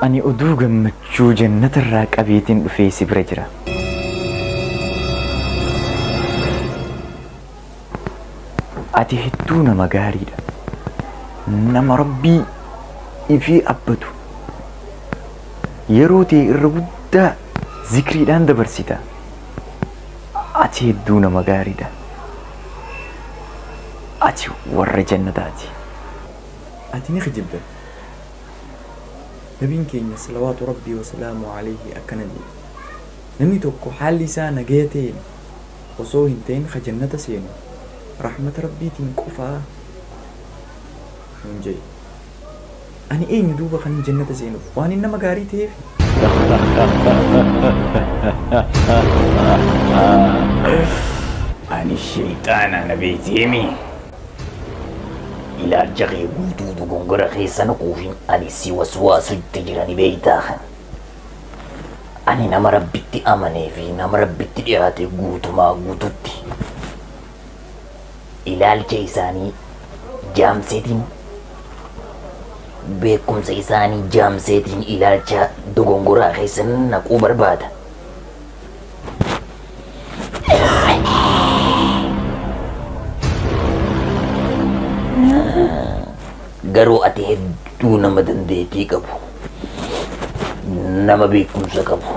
Ani oduu gammachuu jannatarraa qabeetiin dhufee si bira jira. Ati hedduu nama gaariidha. Nama Rabbii ifii abbatu. Yeroo tee irra guddaa zikriidhaan dabarsita. Ati hedduu nama gaariidha. Ati warra jannataati. Ati ni kijibda. Nabiin keenya salawaatu Rabbii wasalaamu aleyhi akkana je'e, Namni tokko haalli isaa nagaya ta'een osoo hin ta'in ka jannata seenu rahmata Rabbiitiin qofa nuun je'e. Ani eenyu duuba kanin jannata seenuuf? Waanin nama gaarii ta'eefi? Ani sheyxaana na beeyteemii? Ilaalcha kee guutuu dogongora keessa naquufin ani si waswaasutti jira ni beeytaa kan. Ani nama Rabbitti amanee fi nama Rabbitti dhiyaate guutumaa guututti ilaalcha isaanii jaamseetiin beekumsa isaanii jaamseetiin ilaalcha dogongoraa keessa naquu barbaada. Garuu ati hedduu nama dandeettii qabu. Nama beekumsa qabu.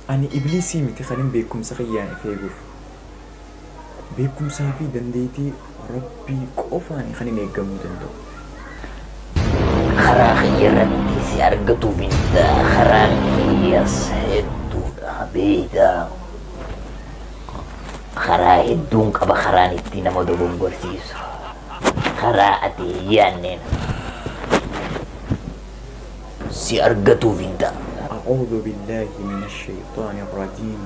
Ani ibliisii miti kanin beekumsa kiyyaan if eeguuf. Beekumsaa fi dandeeytii Rabbii qofaani kanin eeggamuu danda'u. Karaa kiyya irratti si argatuuf hin ta'a. Karaan kiyyas hedduudha beeytaa. Karaa hedduun qaba karaan itti nama dogongorsiisu. Karaa ati hin yaanneen si argatuuf hin ta'a. A'uudhu billaahi minasheyxaani rajiim.